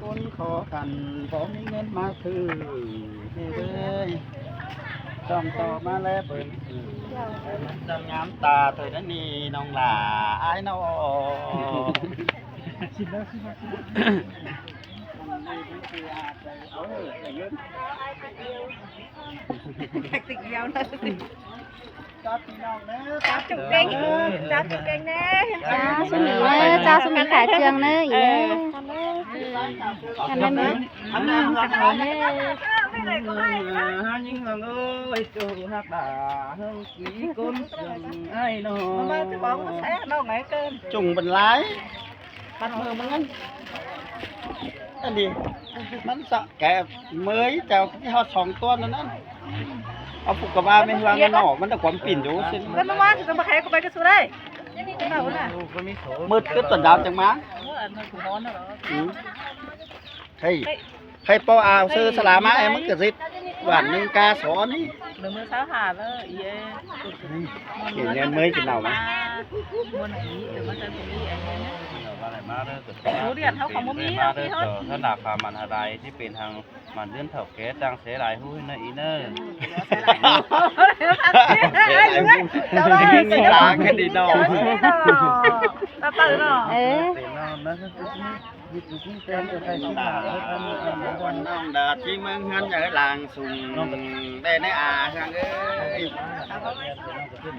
ຄົນຂໍຂັນ ບໍ່ມີເງິນມາຊື້ ເອີຍ ຕ້ອງຕໍ່ມາແລເບິ່ງ ເອີ ໃຫ້ມັນຈັ່ງງາມຕາເທື່ອນັ້ນນີ້ ນ້ອງຫຼ້າ ອ້າຍນ້ອງ. ຈັບພີ່ນ້ອງເດີ ຈັບຈຸເກັ່ງ ຈັບຈຸເກັ່ງແນ່ ຈ້າ ຊຸມອີເດີ ຈ້າ ຊຸມອີຂາຍເຄື່ອງເດີ ອີເດີ ອັນນັ້ນ ອັນນັ້ນຮັກຫຼາຍເດີ ຍິງເອີຍ ໂຕຮັກຫຼາຍ ເຮົາສີ່ຄົນເຄື່ອງອ້າຍນ້ອງ ມາເຈົ້າຂອງມາແຊະນ້ອງໄຫນເກີນ ຈຸງເປັນຫຼາຍ ປັດມືມັນ ອັນນີ້ ມັນສະແກະເມີຍເຈົ້າທີ່ເຮົາສອງຕົວນັ້ນ ເອົາປຸກກະບາແມ່ເຮືອງນອກ ມັນໄດ້ຄວາມປິ່ນຢູ່ ເພິ່ນມາວ່າຊິມາແຂກກໍໄປກັບສູ່ໄດ້ ເອົານະ ມືດກຶດຕອນດາວຈັ່ງມາ ອືມ ເຮີ້ຍ ໃຫ້ ໃຫ້ປໍອາວເຊີສະຫຼາມາໃຫ້ມັນກະຊິບ ຫວານໜຶ່ງກາສອນນີ້ ໜຶ່ງມື້ຊາວຫ້າເດີ ອີເອ ກິນເງິນເມີຍກິນເຫຼົ້ານະ ມ່ວນອີເອີ ມັນຈະບໍ່ມີອັນນີ້ນະ ໂຕດຽວເຮົາກໍບໍ່ມີເນາະ ພີ່ເຮົາ ຖ້າໜ້າຄາມັນຫາໄດ້ທີ່ເປັນທາງ ມັນເລື່ອນເຖົ້າແກ່ຕ່າງແສຫຼາຍຫູ້ນະອີເນີ ແສຫຼາຍຫູ້ ມີຕາແຄ່ນີ້ເນາະ ເອີ ເປັນເນາະນະ ວັນນ້ອງດາດທີ່ເມືອງເຮືອນໃຫຍ່ລາງສູງ ໄດ້ໃນອາເຮືອງເອີຍ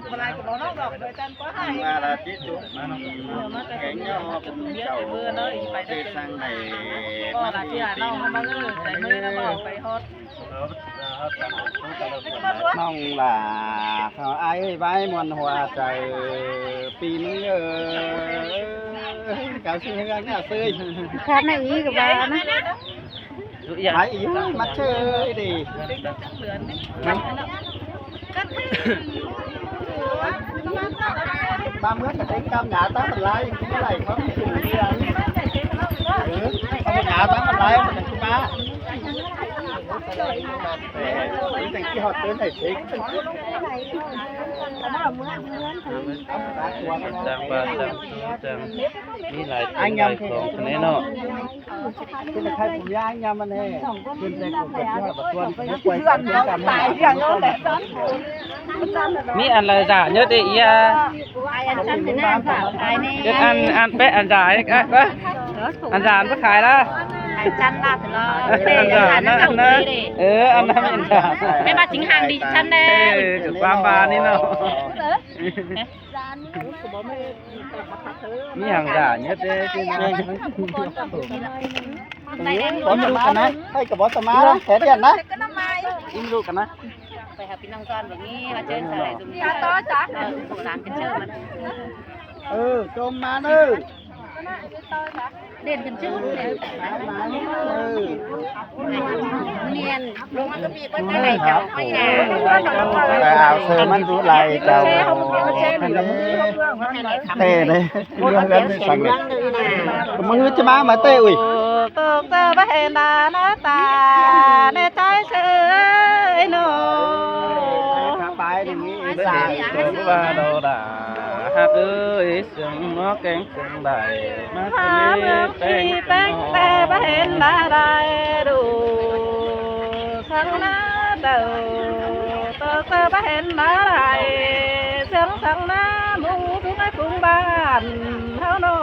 ບໍ່ຫຼາຍກໍບໍ່ນອກດອກ ໂດຍຈັນກໍໃຫ້ ມາລາຕິຈຸ ແກງຍອເປັນເຈົ້າ ເຮັດສັງໃດ ບໍ່ລະເທື່ອນ້ອງມາເອີຍ ໃສ່ມືນະບໍ່ໄປຮອດ ນ້ອງຫຼ້າ ເຂົາອ້າຍເອີຍ ໄວ້ມ່ວນຫົວໃຈ ປີນີ້ເອີຍ ເຈົ້າຊື່ເຮືອນເນາະເຊີຍ ຄັກນະອີກະວ່ານະ ໄປອີກ ມາເຊີຍເດ້ ບາງເມືອງກະເຕັງກຳໜາຕາມັນຫຼາຍ ກິນບໍ່ໄດ້ ເຂົາມີຊື່ເຮືອນ ເອີ ເຂົາບໍ່ໜາຕາມັນຫຼາຍ ມັນກະຊິມາ ແຕ່ຈັງຊິຮອດເຕີນໄດ້ເສັກ ຕ່າງບ້ານຕ່າງເມືອງ ມີຫຼາຍສິ່ງຫຼາຍຂອງຫັ້ນແຫຼະເນາະ ເປັນໃຜຜູ້ຍ້າຍຍາມມັນແຮງ ເປັນແຕ່ກົບກັບຍອດບັກຊວນ ມີອັນລະຈານເຍອະເດ ອີ່ອາ ເຮັດອັນ ອັນແປະອັນຈານ ອັນຈານໄປຂາຍລະ ອັນຈານລະ ເອີ ອັນນັ້ນ ເອີ ອັນນັ້ນອັນຈານ ແມ່ວ່າຈິງຫ່າງດີຊັ້ນແດ່ ເອີ ຄວາມບານີ້ເນາະ ມີຫຍັງກະເຮັດເດ້ ມາໄດ້ແນ່ ບໍ່ສະມານະ ໃຜກະບໍ່ສະມານະ ແທ້ດຽນນະ ອີ່ມລູກກັນນະ ໄປຫາພີ່ນ້ອງຊ້ອນບັດນີ້ ວ່າເຈີໃສ່ຊຸມນີ້ ຕໍ່ຈ້ະ ເອີ ລູກຫຼານເປັນເຊີມັນ ເອີ ຈົ່ມມາເດີ ເດັ່ນຂຶ້ນຊື່ ເດັ່ນ ແມ່ນ ລົງມາກໍມີ ໄປເອົາເຊີມັນດູໄລເຈົ້າ ແຕ່ເດ້ ເລື່ອງເລື່ອງສັງເລັດ ມື້ຈະມາ ມາເຕະ ອຸ້ຍ ຕົກເຕີບາເຫັນດາໜ້າຕາ ໃນໃຈເຊີຍເນາະ ສະບາຍດີ ສາທຸ ວ່າໂດດາ ຮັກເອີຍ ເຊິ່ງໝໍແກງເຊິ່ງໄດ້ ມາຫາເມືອງທີ່ແປງ ແຕ່ບໍ່ເຫັນລາໄດ້ດູ ສັງນາເດີ ໂຕເຕີບໍ່ເຫັນລາໄດ້ ເຊິ່ງສັງນາໝູ່ທຸກໃນຝູງບ້ານເຮົາເນາະ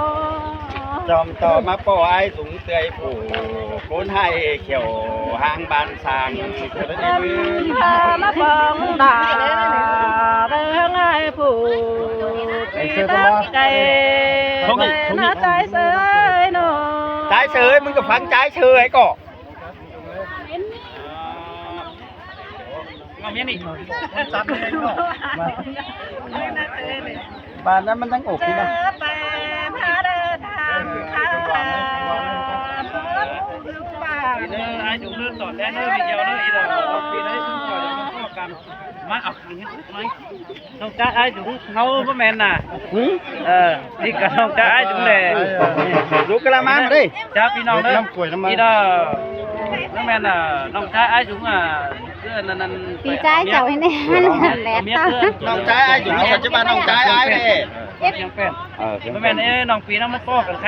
ຈອມຕໍ່ມາປໍອ້າຍສູງ ເອື້ອຍຜູ້ຄົນໃຫ້ຂຽວຫາງບ້ານຊ່າງ ພາມາປ້ອງດາເບິ່ງອ້າຍຜູ້ ໄປເຊີຍຕະຫຼອດ ໄກ ໄປນະ ຈ່າຍເຊີຍເນາະ ຈ່າຍເຊີຍ ມຶງກໍຟັງຈ່າຍເຊີຍກໍ ເອົາເມຍນີ້ ບ້ານນັ້ນມັນຍັງອົບຢູ່ນະ ເອີ ໄປພາເດີທາງຂ້າ ເດີ ອ້າຍຈຸງເດີ ສອນແດ່ເດີ ມີດຽວເດີ ອີດອກ ເອົາປີເດີ ມາເອົາຂັງເຮັດໄມ້ ນ້ອງຈ້າຍອ້າຍຈຸງ ເຮົາບໍ່ແມ່ນນະ ຫື ເອີ ນີ້ກະນ້ອງຈ້າຍອ້າຍຈຸງແຫຼະ ລູກກະລະມັງເດ້ ຈ້າ ພີ່ນ້ອງເດີ ນ້ຳກ້ວຍນ້ຳມັນ ນີ້ເດີ ບໍ່ແມ່ນ ນ້ອງຈ້າຍອ້າຍຈຸງ ອ່າ ຄືອັນນັ້ນ ປີຈ້າຍເຈົ້າໃຫ້ແນ່ ເມຍເພື່ອນ ນ້ອງຈ້າຍອ້າຍຈຸງ ປັດຈຸບັນນ້ອງຈ້າຍອ້າຍເດ້ ເອີ ຍັງເປັນ ເອີ ບໍ່ແມ່ນ ເອີ ນ້ອງປີນ້ອງມາພໍ້ກັນໄຄ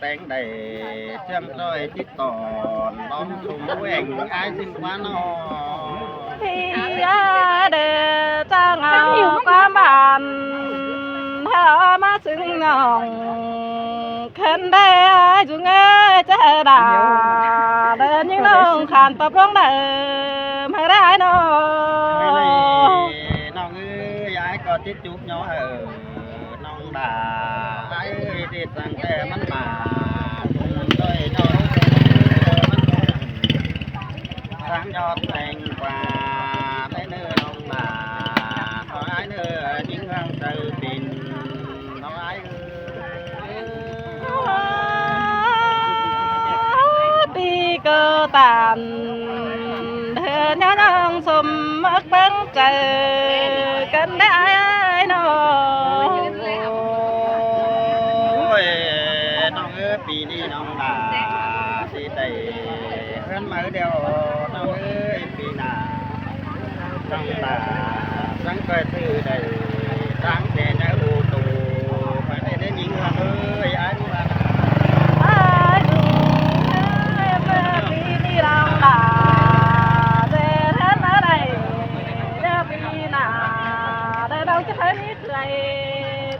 ແຕງໄດ້ເຊື່ອງຊ່ອຍຕິດຕໍ່ ລອງຊົມແຫວ່ງອ້າຍຈຶ່ງວ່ານ້ອງ ທີ່ອາເດີຈ້າງເອົາຄວາມບ້ານ ເຮົາມາຊຶ່ງນ້ອງ ຄັນໄດ້ອ້າຍຈຸງເອີຍເຈດາ ເດີຍິງນ້ອງຂານປັບລົງເດີ ເມື່ອໄດ້ນ້ອງ ນ້ອງເອີຍ ອ້າຍກໍຕິດຈຸກຍໍເອີ ນ້ອງດາ ອ້າຍເອີຍ ທີ່ຕັ້ງແຕ່ມັນມາ ໂດຍນ້ອງ ສາງຍອດແຕງກວ່າ ໄດ້ເນີນ້ອງດາ ຂໍອ້າຍເນີຍິງເຮືອງໃຈປິ່ນ ນ້ອງອ້າຍເອີຍ ປີກໍຕານ ເດີຍານາງສົມມັກເບິ່ງ ເຈີກັນໄດ້ອ້າຍນ້ອງ ໂອ້ຍ ນ້ອງເອີຍ ປີນີ້ນ້ອງຫຼ້າຊິໄດ້ເຮືອນໃໝ່ແລ້ວ ນ້ອງເອີຍ ປີໜ້ານ້ອງຫຼ້າຈັ່ງໄປຊື້ໄດ້ ຕັ້ງແຕ່ໃນໂອໂຕ ໄປໄດ້ໄດ້ຍິງວ່າ ເອີຍ ອ້າຍ ອ້າຍ ເມື່ອປີນີ້ນ້ອງຫຼ້າ ແຕ່ເຮືອນໃໝ່ໄດ້ ແລ້ວປີໜ້າ ໄດ້ນ້ອງຈະໄປມີ ເອື້ອຍ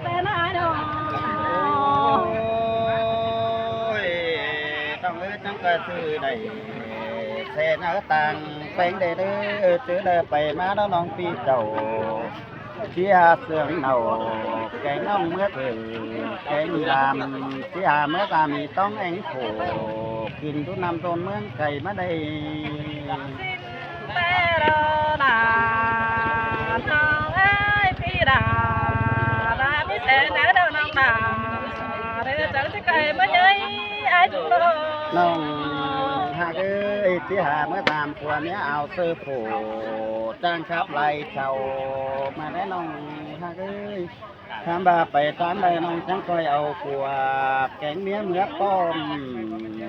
ແຕ່ນ້ອຍນ້ອງ ໂອ້ຍ ຕ້ອງເອີຍ ຈັ່ງກະຊື້ໄດ້ແຕ່ເນື້ອຕ່າງແປງໄດ້ເດີ ເຈີເດີໄປມາເນາະນ້ອງພີ່ເຈົ້າ ເສຍເຊື່ອງເນົ່າ ແກງນ້ອງເມືອກເອີຍ ແກງລາມ ເສຍເມືອກາມີຕ້ອງແອງໂຂ ກິນທຸນ້ຳຕົ້ນເມືອງໄກມາໄດ້ ແຕ່ເດີນາ ນ້ອງເອີຍ ປີດາ ດາມີແສນເດີນ້ອງດາ ເດີຈັງຈະໄກມາໃຫຍ່ອ້າຍຈຸໂລ ນ້ອງຮັກເອີຍ ຊິຫາເມື່ອຖາມຜົວເມຍເອົາເສື້ອໂພ ຈ້າງຂັບໄລ່ເຊົ່າມາແດ່ນ້ອງຮັກເອີຍ. ຖາມວ່າໄປຕາມໃດນ້ອງຈັ່ງຄ່ອຍເອົາພວກແກງເມຍເມືອປ້ອມ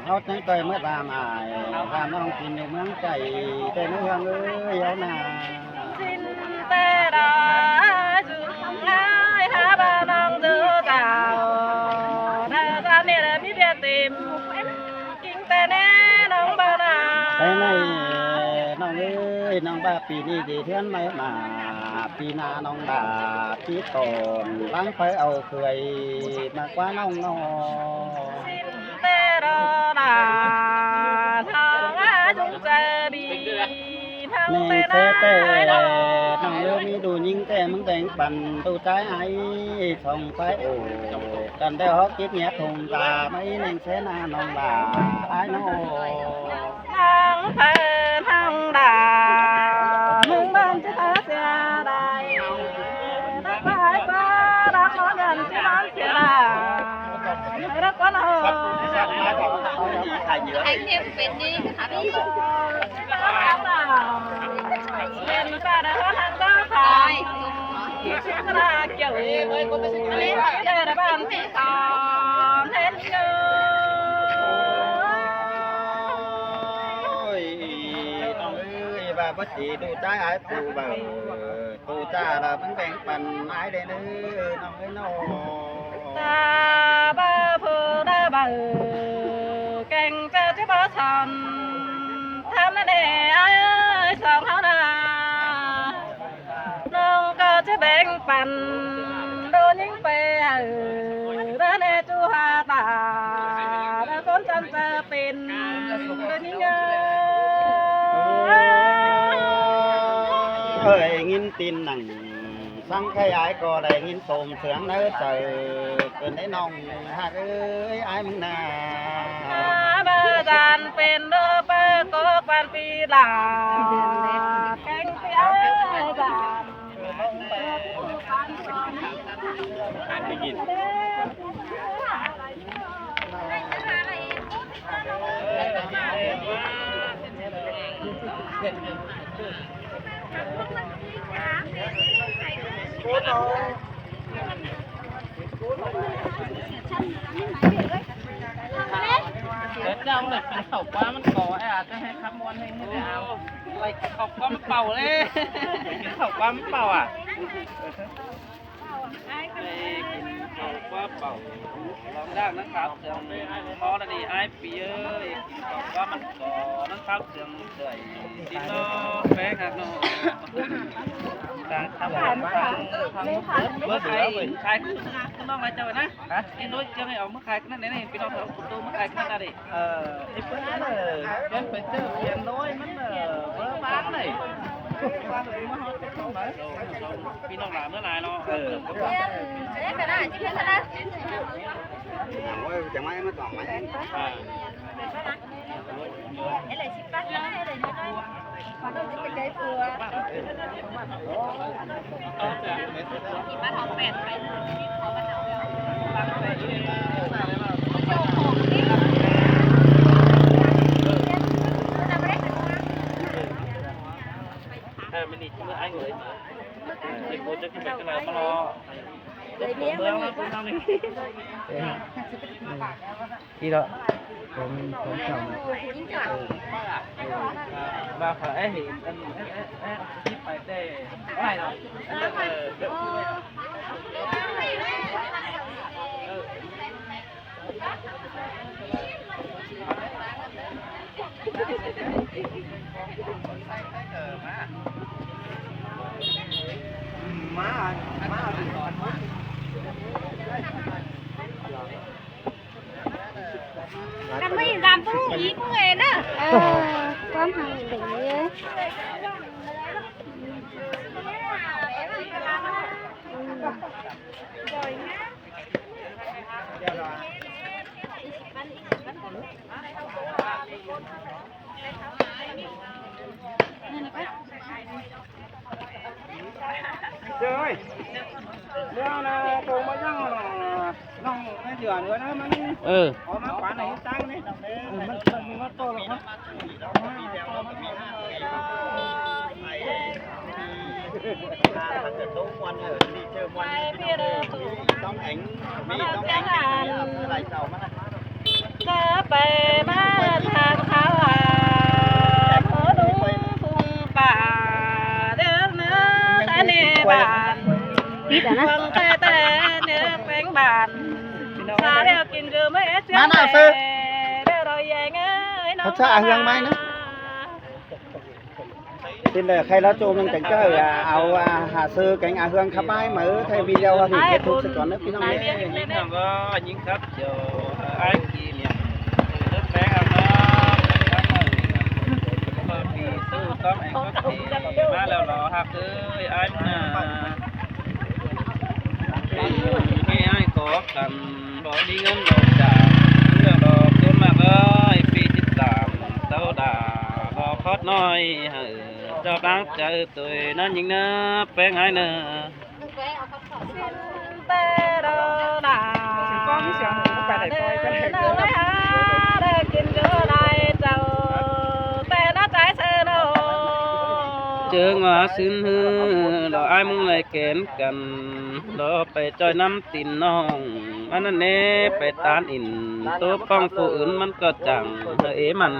ເຮົາຈັ່ງຄ່ອຍເມືອຕາມອ້າຍ ຖ້ານ້ອງກິນຢູ່ເມືອງໄກແຕ່ເມືອງເອີຍເອົານາ. ຊິນແຕ່ດາຈຸງໄດ້ຫາວ່ານ້ອງເດີເຈົ້າ ນາຕາເມລະມີເບຍເຕັມ ກິງແຕ່ແນ່ນ້ອງບ່າວນາ. ໄປໄໝ້ນ້ອງເອີຍ ນ້ອງບ່າວປີນີ້ດີເທື່ອນໄໝ້ມາ ປີໜ້ານ້ອງບ່າວປີໂຕນ ຫຼັງໄປເອົາເຄື່ອຍມາກວ່ານ້ອງນ້ອງ. ແມ່ນແທ້ແຕ່ນ້ອງເອີຍ ມີດູຍິງແຕ່ມຶງແບ່ງປັນດູໃຈອ້າຍສອງຝ່າຍໂອ ກັນແລ້ວເຮົາກິດແຍກທົ່ງຕາໄມ້ແໜງແສນານ້ອງຫຼ້າອ້າຍນ້ອງ. ນາງເພິ່ນທາງດາ ເມືອງບ້ານຈະເສຍດາຍ ນາງໄປກວ່ານາງນອນເຮືອນຈະນອນເສຍດາຍ ນາງກໍນອນ ໃຫ້ເຕັມເປັນນີ້ ເປັນຕາດານາງດາຂາຍ ລາກຽວເດີນບ້ານທີ່ສອງເຫັນເດີ. ໂອ້ຍ ນ້ອງເອີຍ ວ່າບໍ່ຊິດູໃຈອ້າຍຜູ້ເບົາ ປູຈ້າລະເບິ່ງແບ່ງປັນອ້າຍແດ່ເດີ ນ້ອງເອີຍນ້ອງ. ຕາບາຜູ້ຕາບາ ແກ່ງຈະຈະບໍ່ຊອນ ຖາມນະແດ່ອ້າຍສອງເຮົານາ ນ້ອງກໍຈະແບ່ງປັນໂດຍິງໄປໃຫ້ ລະແນ່ຈູຫາຕາ ລະຄົນຈັນຈະເປັນໂດຍິງເອີຍ. ເອີຍ ຍິນຕີນໜັງ ສັງໄຄອ້າຍກໍໄດ້ຍິນໂສມເສຍງໃນໃຈ ເກີນໄດ້ນ້ອງຮັກເອີຍ ອ້າຍມຶງນາ ມາຈານເປັນເດີເປີໂກກວານປີລາ ແຂ່ງທີ່ອ້າຍຈານ ໄດ້ຍິນ. ເຈົ້າໄດ້ກິນເຂົ້າປາມັນກໍ ອ້າຍອາດຈະໃຫ້ຄຳມ່ວນໃຫ້ເຮົາໄດ້ເອົາ ໄລ່ເຂົ້າປາມັນເປົ່າເລີຍ ກິນເຂົ້າປາມັນເປົ່າອະ. ໄປກິນເຂົ້າປາເປົ່າ ລອງດ້າງນະຄັບ ເຊິ່ງພໍລະດີອ້າຍປີເອີຍ ກິນເຂົ້າປາມັນກໍນະຄັບ ເຊິ່ງເອື້ອຍ ຊິມາແປງຮັກນ້ອງ ເບິ່ງຂາຍ ຂາຍຄືນ້ອງລະເຈົ້ານະ ເຫັນໂດຍຈັ່ງໃຫ້ເອົາມາຂາຍກັນນັ້ນແຫຼະ ພີ່ນ້ອງເຮົາໂຕມາຂາຍກັນນັ້ນເດ້. ເອີ ໄອ້ເພິ່ນເອີ ແມ່ນໄປເຈີແຂນນ້ອຍມັນ ເອີ ເບີບາງເລີຍ ພີ່ນ້ອງຫຼາຍເມືອຫຼາຍເນາະ ເອີ ແມ່ນ ເອີ ກໍໄດ້ ຊິເປັນຈັ່ງໃດ ໂອ້ຍ ຈັ່ງໃດມາຕ້ອງໄວ້ ອ່າ ເອີ ຊິປັດເອົາໃຫ້ເລີຍ ທີ່ເນາະ ຜົມ ຜົມເຈົ້າ ເອີ ເອີ ວ່າເຂົາ ເອີ ເຫັນອັນ ເອີ ເອີ ເອີ ທີ່ໄປແຕ່ໄກເນາະ ເອີ ເອີ ມາ ມາ ກັນໄວ້ຕາມຜູ້ອີກເມື່ອຍເດີ ເອີ ຄວາມຫັກເດີ. ເຈົ້າເອີຍ ແນວນະ ໂຕມາຍັງນະ. ນ້ອງມາເດືອນເອີນະ ມັນ ເອີ ອອກມາປານໃນຕັ້ງນີ້ ເອີ ມັນ ມັນມີຮອດໂຕແລ້ວເນາະ ຕ້ອງແອງ ມີຕ້ອງແອງ ຈະໄປມາທາງເຂົາວ່າ ໂພດຸງພຸງປ່າ ເດີເນີ ທະເນບ້ານ ປິດແລ້ວນະ ເບິ່ງແຕ່ແຕ່ເນີແປງບ້ານ ສາແລ້ວກິນຄືເມື່ອເອເຊຍ ມາໜ້າເຊີ ເດີດອຍແຍງເອີຍ ເຂົາຈະເອົາເຮືອງໄມ້ນະ ເປັນແລ້ວ ໃຄລາວໂຈມຍັງຈັງເຈົ້າ ອາ ເອົາ ອາ ຫາເຊີແກງອາເຮືອງຂັບໄມ້ມາ ເອີ ໃຫ້ມີແນວເຮັດເຮັດທຸກຊະກ່ອນເດີພີ່ນ້ອງເດີ ຍິງເນາະ ຍິງຄັບ ເຈົ້າ ອ້າຍກີ້ເນຍ ເດີແປງອາເຮືອງ ເປີດປີຕູ້ຕ້ອງແອງກໍດີ ມາແລ້ວເນາະ ຮັກເອີຍ ອ້າຍໜ້າ ໃຫ້ອ້າຍກໍກັນ ບໍ່ມີເງິນບໍ່ຈ່າຍ ເລື່ອງດອກຕົ້ນມາກເອີຍ ປີສິບສາມ ເຕົ້າດາ ບໍ່ຄອດນ້ອຍ ໃຫ້ເຈົ້າຕັ້ງໃຈ ໂຕຍນັ້ນຍິງເນີ ແປງອ້າຍເນີ ເຈີງວ່າຊືນຮື ລອອ້າຍມຸງໄລແກນກັນ ລອໄປຈ່ອຍນ້ຳຕີນນ້ອງ ອັນນັ້ນເນ ໄປຕານອິນ ໂຕປ້ອງຜູ້ອື່ນມັນກໍຈັງ ເອີ ເອມັນ